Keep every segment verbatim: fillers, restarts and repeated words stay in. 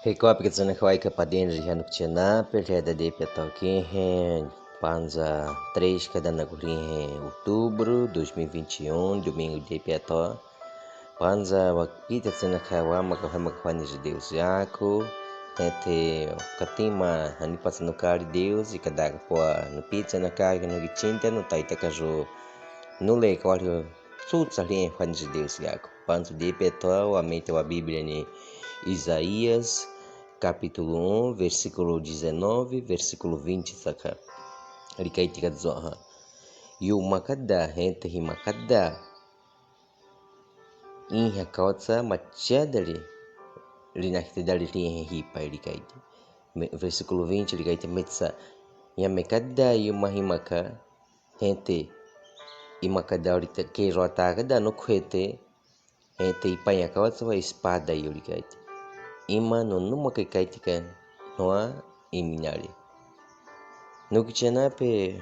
Rekope ka tsena kawaika padre Henry Hanu Kchena, pe lheda de pe toki he, panza três, kadana kulihe outubro dois mil e vinte e um, domingo de Petó. Panza wakita tsena kawa maka hema kwani ji Deus yako, hete katima hani patsa nukari Deus, i kadaka pwa nupi tsena kari nuki chinta, nutaita kajo nule kawali sutsa lihe kwani ji Deus yako. Panza de Petó, wamete wa Bíblia ni Isaías, capítulo um, versículo dezenove, versículo vinte, saka. Likaiti kazoha. Yu makada, hete hi makada. Inha kawatsa machadali. Linahite dali lihe hi pai likaiti. Me-, versículo vinte, likaiti metsa. Ya mekada yu mahi maka. Hete, i makada ori te ke rota kada no kwete. Hete i paña kawatsa wa espada yu likaiti. Ima no numa ke kaiti ka noa i minali. Nuki chena pe,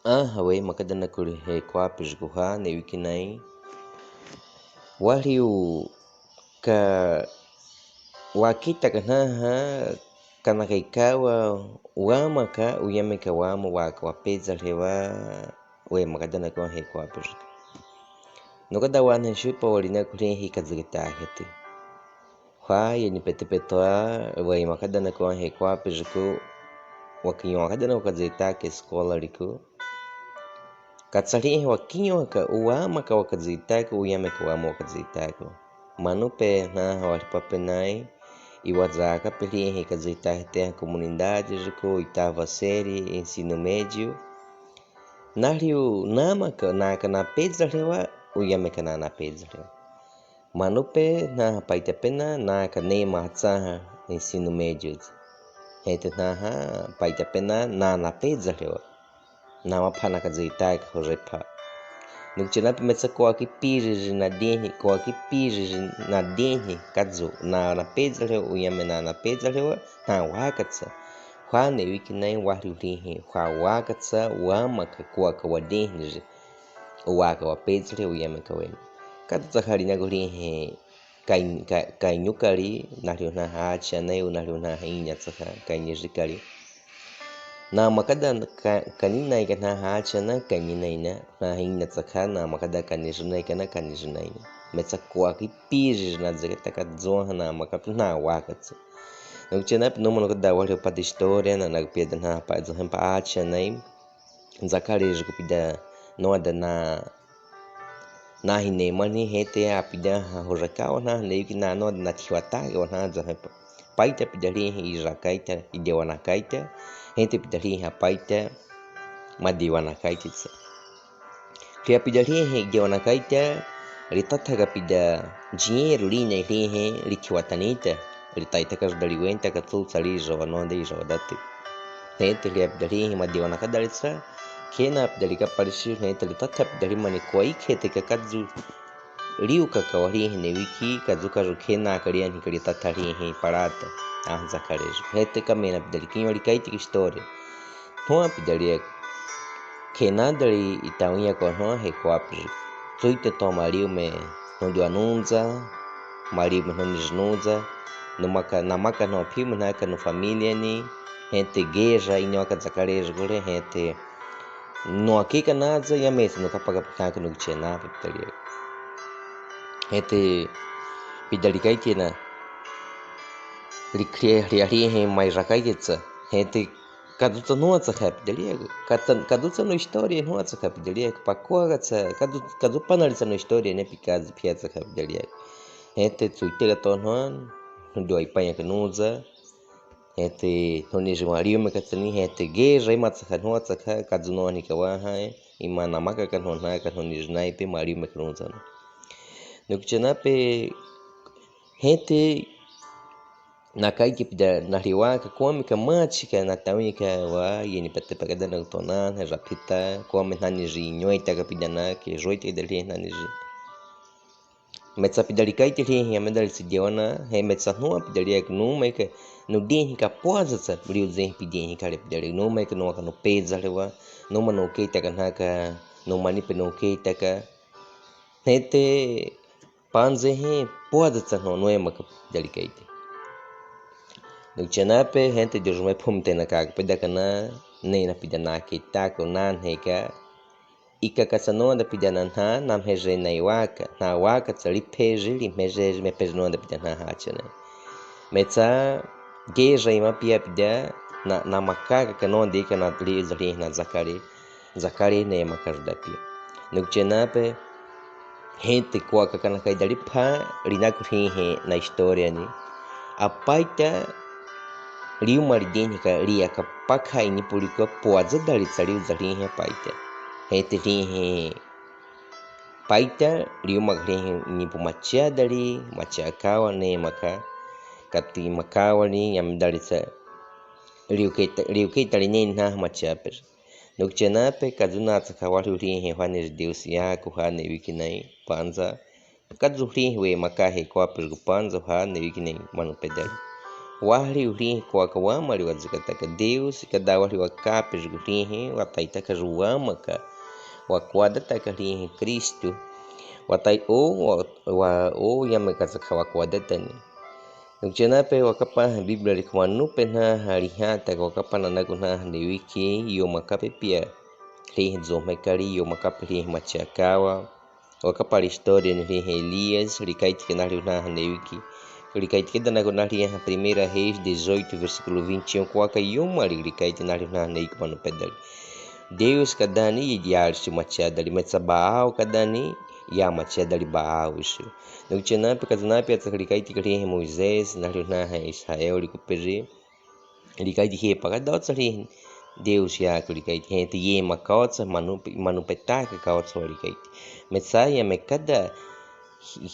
aha, wei makada na kuli he kwapi jikuha ne wiki nai. Wali u ka wakita ka naha, ka nakaikawa, wamaka, uyameka wamo waka wapedza lewa, wei makada na kwa he kwapi jiku. Nukada wana shupa wali na kuli he kazigita hete. Hwa yeni pete petoa, wei makada na kwa he kwapi jiku, wakinyo makada na kwa kazigita ke skola liku. Katsali he wakinyo ka, uwamaka wa kazigita ko, uyameka wamo wa kazigita ko. Manu pe naha wali papenai, i wazaka peli he kazigita hete ha komunidade jiku, itava seri, ensino médio. Nali u namaka, naka napedza lewa, uyameka na napedza lewa. Manu pe naha paita pena, naka nema hatsaha ensino médio. Hete naha paita pena, na napedza lewa. Na mapana kazigita ka horepa. Nuki chena pe metsa kwa kipiri jina deni, kwa kipiri jina deni, kazu, na napedza lewa, uyame na napedza lewa, na wakatsa. Hwa ne wiki nai wali lihe, hwa wakatsa, wamaka kwa ka wadeni ji. Uwaka wapedza lewa, uyameka wena. Katsakali na kuli he, kai-, ka-, kainyukali, nali u naha achana, u nali u naha inya tsaka, kainijikali. Na makada ka-, kaninai ka naha achana, kaninai na, naha inya tsaka, na makada kanijinai ka na, kanijinai na. Metsa kwa kipiri jina zeke taka zoha na maka pe na wakatsa. Nuki chena pe numa nukada wali pa de história, na nakapia da naha pa zoha pa achana. Zakale jiku pida noda na, na hine mani hete a pida ha hojaka wa na ne wiki na noda na thiwata wa na za he pa. Paita pida lihe i jakaita, i dewa nakaita, hete pida lihe paita, ma dewa nakaita tsa. Lia pida lihe i dewa nakaita, li tathaka pida dinheiro lina lihe, li thiwatanita, li taitaka judali wenta ka tsu tsali jo wa noda i jo dati. Hete lia pida lihe ma dewa nakada li tsa, kena pida li ka parishi, hete li tatha pida li mani kwa i kete ka kazu, liu ka kawali he ne wiki, kazu kazu kena kali ani kali tatha lihe parata, ah, zakale jiku. Hete kamena pida li kinyo likaiti ka história. Noa pida li kena dali i tawinya kwa noa he kwapi jiku. Tsuita to maliu me, no diwa nunza, maliu me no niji nunza, no maka, na maka no piu me naka no família ni, hete geja inyo ka zakale jiku le, hete noa kika naza, ya mesa no kapaka pika ka nuki chena pe pida li. Hete pida likaiti na, li kria, li, li he mai jakaiti tsa, hete kazu tsa noa tsa ka pida li, kazu tsa, kazu tsa no história noa tsa ka pida li, pakwa ka tsa, kazu, kazu panali tsa no história ne pika zi pia tsa ka pida li. Hete tsuite ka to noa, no diwa i paña ka nunza, hete no niji maliu me ka tsani, hete geja ima tsa ka noa tsa ka, kazu noa ni ka wa ha, ima na maka ka noa na ka no niji nai pe maliu me ka nunza no. Nuki chena pe, hete nakaiti pida nali waka, kwame ka machi ka na tawinya ka wa, yeni pete pakada na tona, na japita, kwame na niji nyoita ka pida na, ke joita ka dali na niji. Metsa pida likaiti lihe, ya medali si dewa na, he metsa noa pida li ka numa ka, no deni ka pwaza tsa, liu zen pida hi ka le pida li, numa ka noa ka no pedza lewa, numa no keita ka naka, numa ni pe no keita ka. Hete panze he pwaza tsa no, no emaka pida likaiti. Nukutiana pe hente di ojumè phumtena ka kupeda kana, ne na pida na kitaku na nheka. Ika ka sano da pida na nha, na mheje na iwaka, na waka tsali pheje, li mheje, me pheje no da pida na ha chane. Metsa, geja ima pia pida, na, na makaka ka no de ka na li zali na zakari, zakari ne makajuda pia. Nukutiana pe, hente kwa ka kana kaida li pha, li na kuhihe na istória ni. Apaita, li uma li dini ka li aka pakha ini públiku pua za dali tsali zali he paita. Hente li he paita, li uma li he ini pu machia dali, machia kawa ne maka, kati makawa ni yam dali tsa. Li uketa, li uketa li ne na machia pe. Nukutiana pe kazuna tsaka wali uli he hwane Deus yaku hwane wiki nai, panza. Kazu hli we maka he kwa pil gu panza hwane wiki nai manu pedal. Wali uli he kwa ka wamali wa zikataka Deus, kada wali wa ka pil gu hli he, wa taitaka ju wamaka. Wa kwadata ka hli he Kristu. Wa tai o, wa, wa o yame ka tsaka wa kwadata ni. Nukutiana pe wa kapa Bíblia li kumanu pe na ha li hata wa kapa na naku na ha ne wiki, yo maka pe pia. Hli he zome kali, yo maka pe hli he machia kawa. Wa kapa li istória ni hli he Elias, li kaitike na hli na ha ne wiki. Li kaitike da naku na hli ha Primeira Reis dezoito, versículo vinte e um, kwa ka yo mali li kaitike na hli na ha ne wiki manu pedal. Deus kadani ya li si machia dali, metsa Baal kadani ya machia dali Baal isu. Nukutiana pe kazuna pe atsa li kaitike hli he Moisés, na hli na ha Israel li kupiri. Li kaitike he pa kada otsa hli Deus yaku li kaitike he te ye maka otsa manu, manu petaka ka otsa li kaitike. Metsa yame kada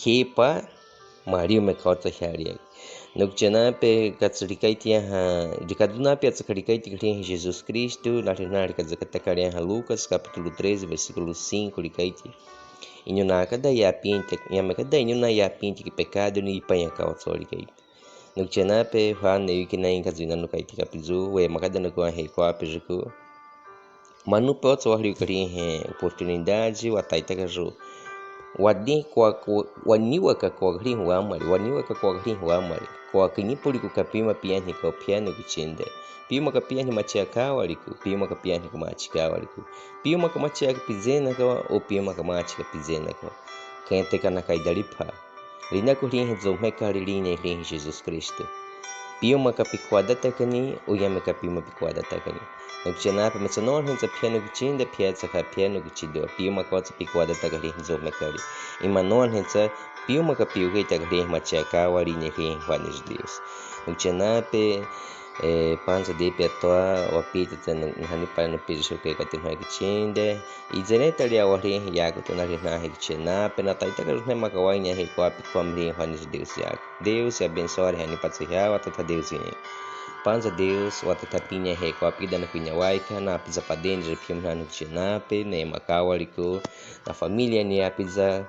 he pa mali me ka otsa hali. Nukutiana pe katsa li kaitike ha, li kazuna pe atsa li kaitike hli he Jesus Kristu, na hli na li kazakataka li ha Lucas, capítulo treze, versículo cinco, li kaitike. Inyo na kada ya pinte, yame kada inyo na ya pinte ki pekadu ni ipanya ka otsa li kaitike. Nukutiana pe hwane wiki nai kazu ina nuka itika pizu, we maka da nuka he kwa pizuku. Manu pe otsa wahli kali he oportunidade, wa taitaka ju. Wa di kwa, kwa, wa niwaka kwa kali he wamali, wa niwaka kwa kali he wamali. Kwa kini puli ku kapima pia ni ka pia nukutinde. Pima ka pia ni machia kawa liku, pima ka pia ni ka machia kawa liku. Pima ka machia ka pizena kawa, o pima ka machia ka pizena kawa. Kente kana kaida li pa. Li naku hli he zome kali, li ne hli he Jesus Kristu. Pima ka pikwadata kani, o yame ka pima pikwadata kani. Nukutiana pe metsa nonhentsa pia nukutinde, pia tsaka pia nukutido. Pima ka otsa pikwadata kali he zome kali. Ima nonhentsa, pima ka piuketa kali he machia kawa, li ne hli he Hwane Deus. Nukutiana pe, eh, panza de pia toa, wa pita tsa nu, hani pa nu pizu ke kati hwa kutinde. Izene tali awa hli he yaku tona hli na he kutinde. Pe na taitaka hli maka waine he kwa pi kwa mli Hwane Deus yaku. Deus ya bensoa hli hani patsu hia, wa tata Deus ini. Panza Deus, wa tata Pinha he kwa pi dana kunya waika, na piza padeni je pia mna nukutiana pe, ne maka waliku, na familia ni ya piza.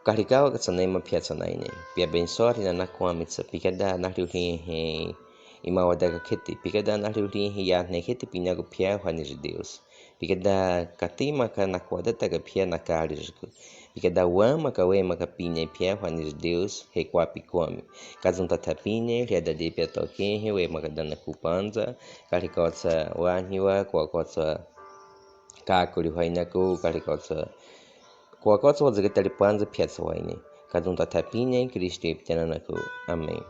Kali kawa katsa ne ma pia tsa naine. Pia bensoa hli na na kwa mitsa, pika da na hli hli he. Ima wada ka keti, pika da na hli hli he ya ne keti pina ku pia Hwane Deus. Pika da kati maka na kwadata ka pia na kali juku. Pika da wa maka we maka pine pia Hwane Deus, he kwa pi kwa mi. Kazunta tha pine, hli ada de pia toke he we maka dana ku panza, kali kotsa wa niwa, kwa kotsa kakuli hwa inaku, kali kotsa, kwa kotsa wa ziketa li panza pia tsa waine. Kazunta tha pine, Kristu e pitana naku. Amen.